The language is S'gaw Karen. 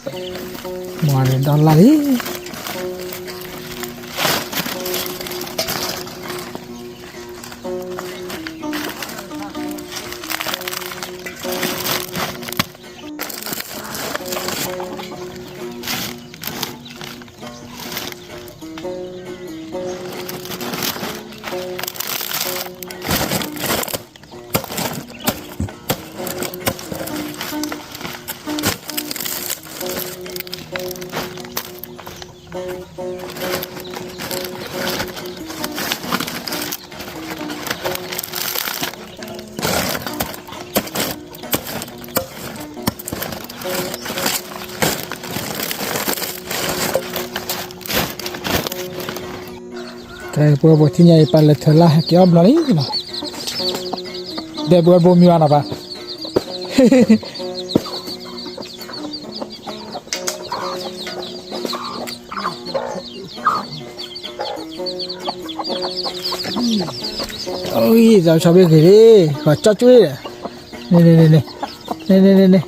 မၤဒီးဒီလၣ်လံ. ပဝဲဘိးထံညါအံၤ ပလဲၤထၢၣ်လၢဟဲက့ၤအီၣ်ဘျီလံနီၤ, ဒဲးပဝဲဘိးမံဘၣ်နီၤပၢ်. အိ သးဆီဘ့ၣ်ဂ့ၤလံ, ပှၤကၠီကၠူဒီး, န့ၣ်န့ၣ်န့ၣ်, န့ၣ်န့ၣ်န့ၣ်န့ၣ်.